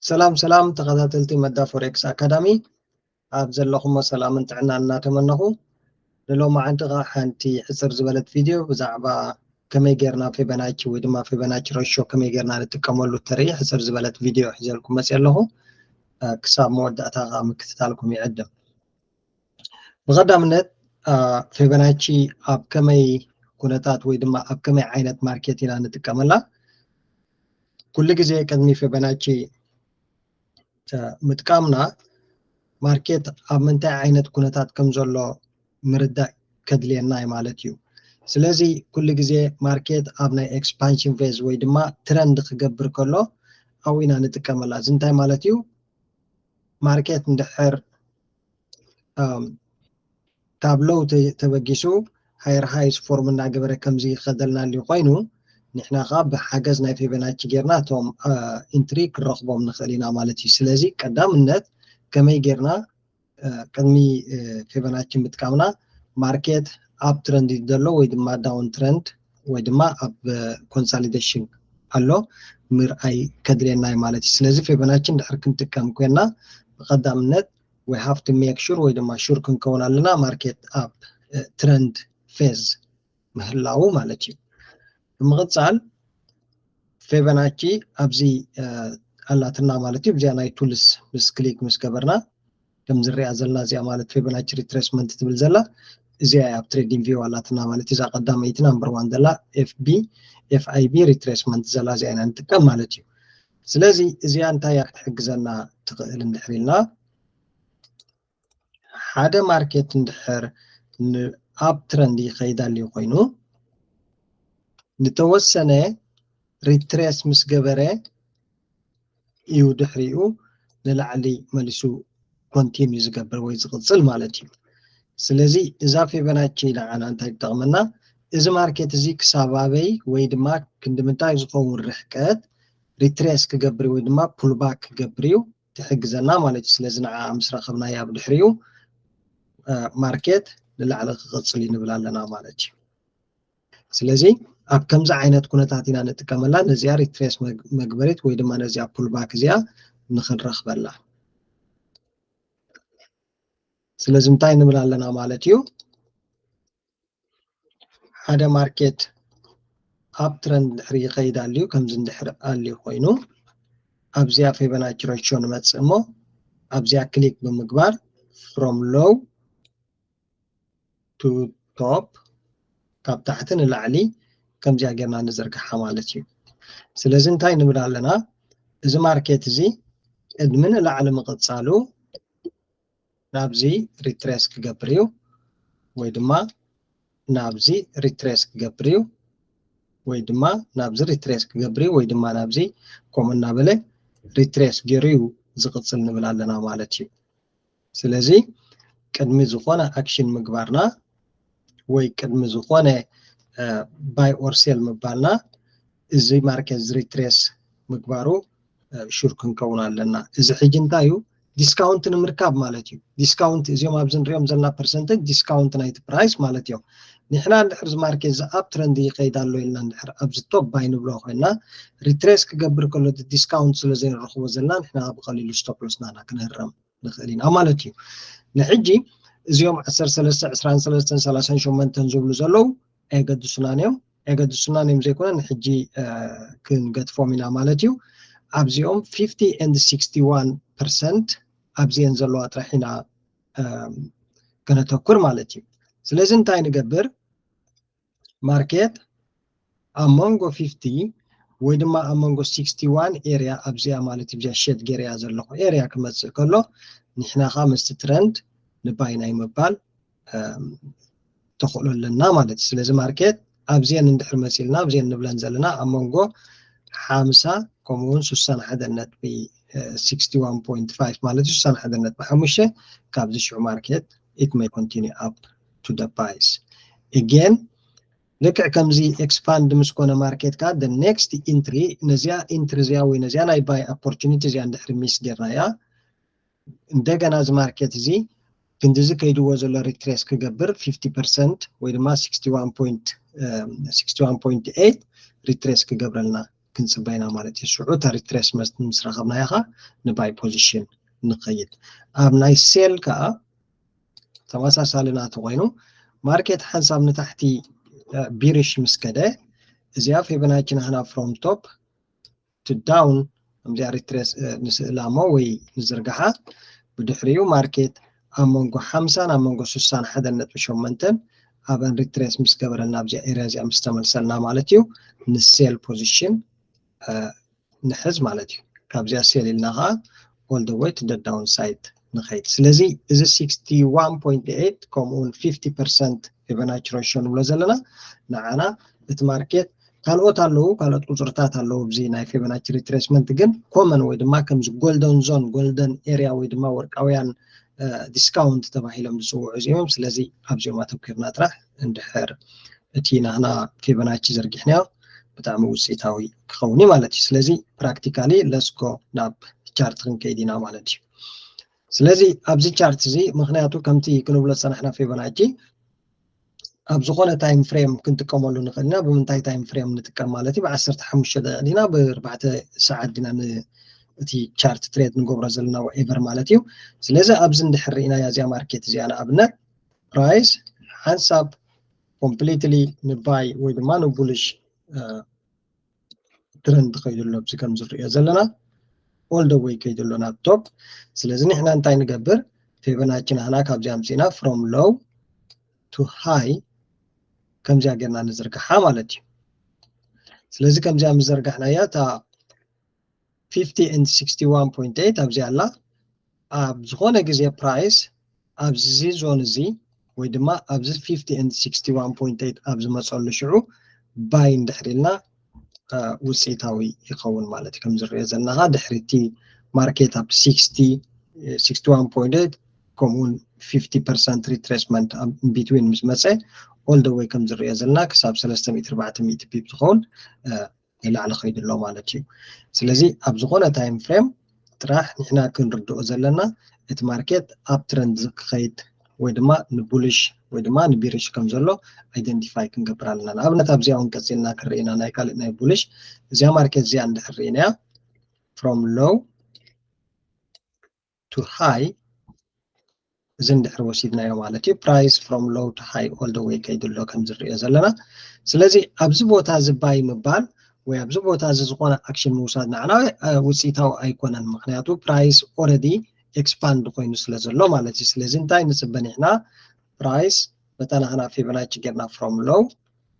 ሰላም ሰላም ተኸታተልቲ መዳ ፎሬክስ ኣካዳሚ፣ ኣብ ዘለኹሞ ሰላምን ጥዕናን እናተመነኹ፣ ንሎማዓንቲ ከዓ ሓንቲ ሕፅር ዝበለት ቪድዮ ብዛዕባ ከመይ ጌርና ፌበናቺ ወይ ድማ ፌበናቺ ሬሾ ከመይ ጌርና ንጥቀመሉ ተርኢ ሕፅር ዝበለት ቪድዮ ሒዘልኩም መፅየ ኣለኹ። ክሳብ መወዳእታ ከዓ ምክትታልኩም ይዕድም። ብቐዳምነት ፌበናቺ ኣብ ከመይ ኩነታት ወይ ድማ ኣብ ከመይ ዓይነት ማርኬት ኢና ንጥቀመላ? ኩሉ ግዜ ቅድሚ ፌበናቺ ምጥቃምና ማርኬት ኣብ ምንታይ ዓይነት ኩነታት ከም ዘሎ ምርዳእ ከድልየና እዩ ማለት እዩ። ስለዚ ኩሉ ግዜ ማርኬት ኣብ ናይ ኤክስፓንሽን ፌዝ ወይ ድማ ትረንድ ክገብር ከሎ ኣብኡ ኢና ንጥቀመላ። እዚ እንታይ ማለት እዩ? ማርኬት እንድሕር ካብ ሎው ተበጊሱ ሃየር ሃይስ ፎርም እናገበረ ከምዚ ይኸደልና ልዩ ኮይኑ፣ ንሕና ከዓ ብሓገዝ ናይ ፌበናቺ ጌርና እቶም ኢንትሪ ክንረኽቦም ንኽእል ኢና ማለት እዩ። ስለዚ ቀዳምነት ከመይ ጌርና ቅድሚ ፌበናቺ ምጥቃምና ማርኬት ኣብ ትረንድ ዘሎ ወይ ድማ ዳውን ትረንድ ወይ ድማ ኣብ ኮንሳሊዴሽን ኣሎ ምርኣይ ከድልየና እዩ ማለት እዩ። ስለዚ ፌበናቺ እንድሕር ክንጥቀም ኮይና ብቀዳምነት we have to make sure ወይ ድማ ሹር ክንከውን ኣለና ማርኬት ኣብ ትረንድ ፌዝ ምህላው ማለት እዩ። ብምቕፃል ፌበናቺ ኣብዚ ኣላትና ማለት እዩ። እዚኣ ናይ ቱልስ ምስ ክሊክ ምስ ገበርና ከም ዝሪኣ ዘለና እዚኣ ማለት ፌበናቺ ሪትሬስመንት ትብል ዘላ እዚኣ ኣብ ትሬዲንግ ቪው ኣላትና ማለት እዛ ቀዳመይቲ ናምበር ዋን ዘላ ኤፍ ቢ ኤፍ ኣይ ቢ ሪትሬስመንት ዘላ እዚኣ ኢና ንጥቀም ማለት እዩ። ስለዚ እዚኣ እንታይ እያ ክትሕግዘና ትኽእል እንድሕር ኢልና ሓደ ማርኬት እንድሕር ኣብ ትረንድ ይኸይድ ኣልዩ ኮይኑ ንተወሰነ ሪትሬስ ምስ ገበረ እዩ ድሕሪኡ ንላዕሊ መሊሱ ኮንቲኒ ዝገብር ወይ ዝቕፅል ማለት እዩ። ስለዚ እዛ ፌበናቺ ንዓና እንታይ ትጠቕመና? እዚ ማርኬት እዚ ክሳብ ኣበይ ወይ ድማ ክንዲ ምንታይ ዝኸውን ርሕቀት ሪትሬስ ክገብር ወይ ድማ ፑልባክ ክገብር እዩ ትሕግዘና ማለት እዩ። ስለዚ ንዓ ምስ ረኸብናያ ብድሕሪኡ ማርኬት ንላዕሊ ክቕፅል እዩ ንብል ኣለና ማለት እዩ። ስለዚ ኣብ ከምዚ ዓይነት ኩነታት ኢና ንጥቀመላ ነዚኣ ሪትሬስ መግበሪት ወይ ድማ ነዚኣ ፑልባክ እዚኣ ንኽንረኽበላ። ስለዚ እንታይ ንብል ኣለና ማለት እዩ? ሓደ ማርኬት ኣብ ትረንድ ድሕሪ ይኸይድ ኣልዩ ከምዚ እንድሕር ኣልዩ ኮይኑ ኣብዚኣ ፌበናቺ ሬሾ ንመፅእ እሞ ኣብዚኣ ክሊክ ብምግባር from low to top ካብ ታሕቲ ንላዕሊ ከምዚኣ ጌርና ንዝርግሓ ማለት እዩ። ስለዚ እንታይ ንብል ኣለና? እዚ ማርኬት እዚ ቅድሚ ንላዕሊ ምቕፃሉ ናብዚ ሪትሬስ ክገብር እዩ ወይ ድማ ናብዚ ሪትሬስ ክገብር እዩ ወይ ድማ ናብዚ ሪትሬስ ክገብር እዩ ወይ ድማ ናብዚ ከምኡ እናበለ ሪትሬስ ገይሩ እዩ ዝቕፅል ንብል ኣለና ማለት እዩ። ስለዚ ቅድሚ ዝኾነ ኣክሽን ምግባርና ወይ ቅድሚ ዝኾነ ባይ ኦር ሴል ምባልና እዚ ማርኬት ሪትሬስ ምግባሩ ሹር ክንከውን ኣለና። እዚ ሕጂ እንታይ እዩ? ዲስካውንት ንምርካብ ማለት እዩ። ዲስካውንት እዚኦም ኣብዚ ንሪኦም ዘለና ፐርሰንተጅ ዲስካውንት ናይቲ ፕራይስ ማለት እዮም። ንሕና እንድሕር እዚ ማርኬት እዚ ኣብ ትረንድ ይኸይድ ኣሎ ኢልና እንድሕር ኣብዚ ቶፕ ባይ ንብሎ ኮይና ሪትሬስ ክገብር ከሎ ዲስካውንት ስለ ዘይንረኽቦ ዘለና ንሕና ብቐሊሉ ስቶፕ ሎስና ኢና ክንህረም ንኽእል ኢና ማለት እዩ። ንሕጂ እዚኦም ዓሰርተ ሰለስተ፣ ዕስራን ሰለስተን፣ ሰላሳን ሸሞንተን ዝብሉ ዘለዉ ኣየገድሱናን እዮም። ኣየገድሱናን እዮም ዘይኮነ ንሕጂ ክንገድፎም ኢና ማለት እዩ። ኣብዚኦም ፊፍቲ ኤንድ ሲክስቲ ዋን ፐርሰንት ኣብዚአን ዘለዋ ጥራሕ ኢና ከነተኩር ማለት እዩ። ስለዚ እንታይ ንገብር? ማርኬት ኣብ መንጎ ፊፍቲ ወይ ድማ ኣብ መንጎ ሲክስቲ ዋን ኤርያ ኣብዚኣ ማለት እዚኣ ሸድ ገይረያ ዘለኹ ኤርያ ክመፅእ ከሎ ንሕና ኸዓ ምስቲ ትረንድ ንባይ ናይ ምባል ተኽእሎ ኣለና ማለት እዩ። ስለዚ ማርኬት ኣብዚአን እንድሕር መፂልና ኣብዚአን ንብለን ዘለና ኣብ መንጎ ሓምሳ ከምኡውን ስሳን ሓደን ነጥቢ ሲክስቲ ዋን ፖይንት ፋይቭ ማለት እዩ ስሳን ሓደን ነጥቢ ሓሙሽተ ካብዚ ሽዑ ማርኬት it may continue up to the buys again ልክዕ ከምዚ ኤክስፓንድ ምስ ኮነ ማርኬት ከዓ the next entry ነዚኣ ኢንትሪ እዚኣ ወይ ነዚኣ ናይ ባይ ኦፖርቹኒቲ እዚኣ እንድሕር ሚስ ጌርናያ እንደገና እዚ ማርኬት እዚ ክንዲዚ ከይድዎ ዘሎ ሪትሬስ ክገብር ፊፍቲ ፐርሰንት ወይ ድማ ሲክስቲ ዋን ፖይንት ኤይት ሪትሬስ ክገብረልና ክንፅበይና ማለት እዩ። ሽዑ እታ retracement ምስ ረኸብናያ ኸዓ ን buy position ንኸይድ። ኣብ ናይ sell ከዓ ተመሳሳሊ ናቱ ኮይኑ market ሓንሳብ ንታሕቲ bearish ምስ ከደ እዚኣ Fibonacci ናህና from top to down ከምዚኣ retrace ንስእላ እሞ ወይ ንዝርግሓ ብድሕሪኡ market ኣብ መንጎ ሓምሳን ኣብ መንጎ ስሳን ሓደን ነጥቢ ሸሞንተን ኣብአን retrace ምስ ገበረልና ኣብዚኣ area እዚኣ ምስ ተመልሰልና ማለት እዩ ን sell position ንሕዝ ማለት እዩ። ካብዚኣ sell ኢልና ከዓ all the way to the downside ንኸይድ። ስለዚ እዚ sixty one point eight ከምኡውን fifty percent Fibonacci ratio ንብሎ ዘለና ንዓና እቲ market ካልኦት ኣለዉ፣ ካልኦት ቁፅርታት ኣለዉ ኣብዚ ናይ Fibonacci retracement ግን common ወይ ድማ ከምዚ golden zone፣ golden area ወይ ድማ ወርቃውያን discount ተባሂሎም ዝፅውዑ እዚኦም። ስለዚ ኣብዚኦም ኣተኪርና ጥራሕ እንድሕር እቲ ናህና Fibonacci ዘርጊሕናዮ ብጣዕሚ ውፅኢታዊ ክኸውን እዩ ማለት እዩ። ስለዚ practically let's go ናብ chart ክንከይድ ኢና ማለት እዩ። ስለዚ ኣብዚ chart እዚ ምክንያቱ ከምቲ ክንብሎ ዝፀናሕና Fibonacci ኣብ ዝኾነ time frame ክንጥቀመሉ ንኽእል ኢና። ብምንታይ time frame ንጥቀም ማለት እዩ? ብ ዓሰርተ ሓሙሽተ ደቂቕ ዲና ብ ኣርባዕተ ሰዓት ዲና እቲ chart trade ንገብሮ ዘለና whatever ማለት እዩ። ስለዚ ኣብዚ እንድሕር ርኢናያ እዚኣ market እዚኣ ንኣብነት price ሓንሳብ completely ን buy ወይ ድማ ን bullish trend ከይዱ ኣሎ ኣብዚ ከም ዝርኦ ዘለና all the way ከይዱ ኣሎ ናብ top። ስለዚ ንሕና እንታይ ንገብር? Fibonacci ናህና ካብዚ ኣምፂና from low to high ከምዚኣ ጌርና ንዝርግሓ ማለት እዩ። ስለዚ ከምዚኣ ምስ ዘርጋሕናያ እታ fifty and sixty one point eight ኣብዚ ኣላ ኣብ ዝኾነ ግዜ price ኣብዚ zone እዚ ወይ ድማ ኣብዚ fifty and sixty one point eight ኣብ ዝመፀሉ ሽዑ buy እንድሕር ኢልና ውፅኢታዊ ይኸውን ማለት እዩ። ከም ዝርኦ ዘለና ድሕሪ እቲ market ኣብ sixty sixty one point eight ከምኡውን fifty percent retracement in between ምስ መፀ all the way ከም ዝርኦ ዘለና ክሳብ ሰለስተ ሚእቲ ኣርባዕተ ሚእቲ pip ዝኸውን ንላዕሊ ከይዱ ኣሎ ማለት እዩ። ስለዚ ኣብ ዝኾነ time frame ጥራሕ ንሕና ክንርድኦ ዘለና እቲ market uptrend ክኸይድ ወይ ድማ ን bullish ወይ ድማ ን bearish ከም ዘሎ identify ክንገብር ኣለና። ንኣብነት ኣብዚኣ እውን ቀፂልና ክንርኢ ኢና ናይ ካልእ ናይ bullish እዚኣ market እዚኣ እንድሕር ርኢናያ from low to high እዚ እንድሕር ወሲድናዮ ማለት እዩ price from low to high all the way ከይዱ ኣሎ ከም ዝርኦ ዘለና። ስለዚ ኣብዚ ቦታ እዚ buy ምባል ወይ ኣብዚ ቦታ እዚ ዝኾነ action ምውሳድ ንዓና ውፅኢታዊ ኣይኮነን። ምክንያቱ price already expand ኮይኑ ስለ ዘሎ ማለት እዩ። ስለዚ እንታይ ንፅበ ንሕና price በታ ናህና Fibonacci ጌርና from low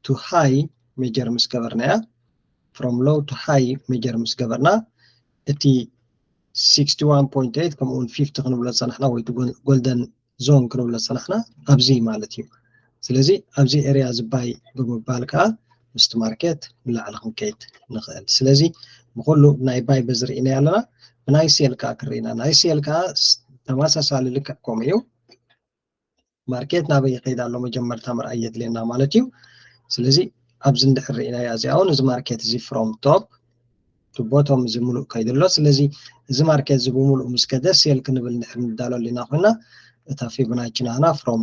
to high measure ምስ ገበርናያ from low to high measure ምስ ገበርና እቲ sixty one point eight ከምኡውን fifty ክንብሎ ዝፀናሕና ወይ golden zone ክንብሎ ዝፀናሕና ኣብዚ ማለት እዩ። ስለዚ ኣብዚ area እዚ buy ብምባል ከዓ ምስቲ market ንላዕሊ ክንከይድ ንኽእል። ስለዚ ብኩሉ ናይ buy በዚ ርኢናዮ ኣለና። ብናይ sell ከዓ ክርኢና ናይ sell ከዓ ተመሳሳሊ ልክዕ ከምኡ እዩ። market ናበይ ይኸይድ ኣሎ መጀመርታ ምርኣይ የድልየና ማለት እዩ። ስለዚ ኣብዚ እንድሕር ርኢናያ እዚኣ እውን እዚ market እዚ from top to bottom እዚ ሙሉእ ከይዱ ኣሎ። ስለዚ እዚ market እዚ ብምሉእ ምስ ከደ sell ክንብል እንድሕር ንዳለሉ ኢና ኮይና እታ Fibonacci ናህና from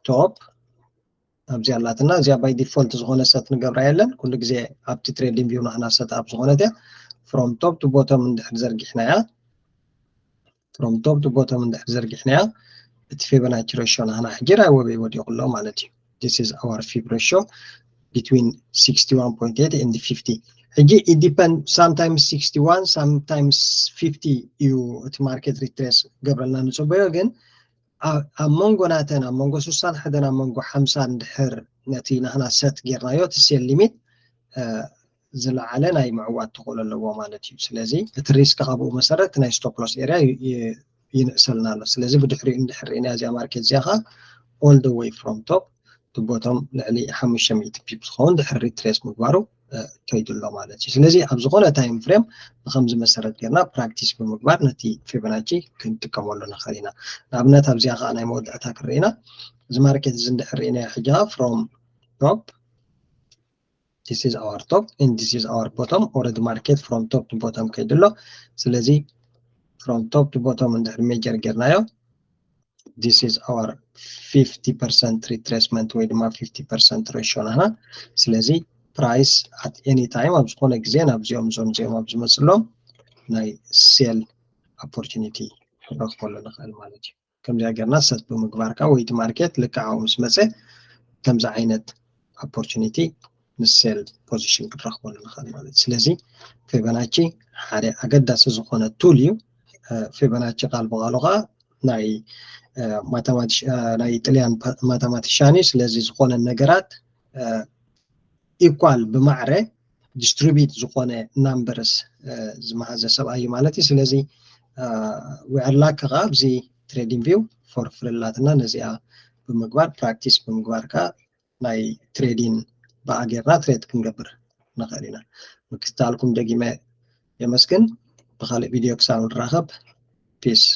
top ኣብዚ ኣላትና እዚኣ by default ዝኾነ set ንገብራ የለን። ኩሉ ግዜ ኣብቲ trading view ናህና set up ዝኾነት እያ። From top to bottom እንድሕር ዘርጊሕናያ from top to bottom እንድሕር ዘርጊሕናያ እቲ Fibonacci ratio ናህና ሕጂ ራይ ወበይ ወዲቑ ኣሎ ማለት እዩ። This is our Fib ratio between sixty one point eight and fifty። ሕጂ it depend sometimes sixty one sometimes fifty እዩ እቲ market retrace ገብረልና ንፅበዮ ግን ኣብ መንጎ ናተን ኣብ መንጎ ስሳን ሓደን ኣብ መንጎ ሓምሳን ድሕር ነቲ ናህና set ጌርናዮ እቲ sell limit ዝለዓለ ናይ ምዕዋት ተኽእሎ ኣለዎ ማለት እዩ። ስለዚ እቲ risk ካብኡ መሰረት ናይ stop loss area ይንእሰልና ኣሎ። ስለዚ ብድሕሪኡ እንድሕር ርኢና እዚኣ market እዚኣ ኸዓ all the way from top to bottom ልዕሊ ሓሙሽተ ሚእቲ pip ዝኸውን ድሕር retrace ምግባሩ ከይዱ ኣሎ ማለት እዩ። ስለዚ ኣብ ዝኾነ time frame ብከምዚ መሰረት ጌርና practice ብምግባር ነቲ Fibonacci ክንጥቀመሉ ንኽእል ኢና። ንኣብነት ኣብዚኣ ከዓ ናይ መወዳእታ ክንርኢ ኢና። እዚ market እዚ እንድሕር ርኢናዮ ሕጂ from top this is our top and this is our bottom already market from top to bottom ከይዱ ኣሎ። ስለዚ from top to bottom እንድሕር measure ጌርናዮ this is our fifty percent retracement ወይ ድማ fifty percent ratio ናህና። ስለዚ price at any time ኣብ ዝኾነ ግዜ ናብዚኦም እዞም እዚኦም ኣብ ዝመፅሎም ናይ sell opportunity ክንረኽበሉ ንኽእል ማለት እዩ። ከምዚኣ ጌርና set ብምግባር ከዓ ወይ እቲ market ልክዕ ኣብኡ ምስ መፀ ከምዚ ዓይነት opportunity ምስ sell position ክንረኽበሉ ንኽእል ማለት እዩ። ስለዚ ፊቦናቺ ሓደ ኣገዳሲ ዝኾነ tool እዩ። ፊቦናቺ ቃል ብቓሉ ከዓ ናይ ናይ ጥልያን mathematician እዩ። ስለዚ ዝኾነ ነገራት equal ብማዕረ distribute ዝኾነ numbers ዝመሃዘ ሰብኣይ እዩ ማለት እዩ። ስለዚ we are lucky ከዓ ኣብዚ trading view for free ኣላትና። ነዚኣ ብምግባር practice ብምግባር ከዓ ናይ trading ብኣ ጌርና trade ክንገብር ንኽእል ኢና። ምክትታልኩም ደጊመ የመስግን። ብካልእ ቪድዮ ክሳብ ንራኸብ peace።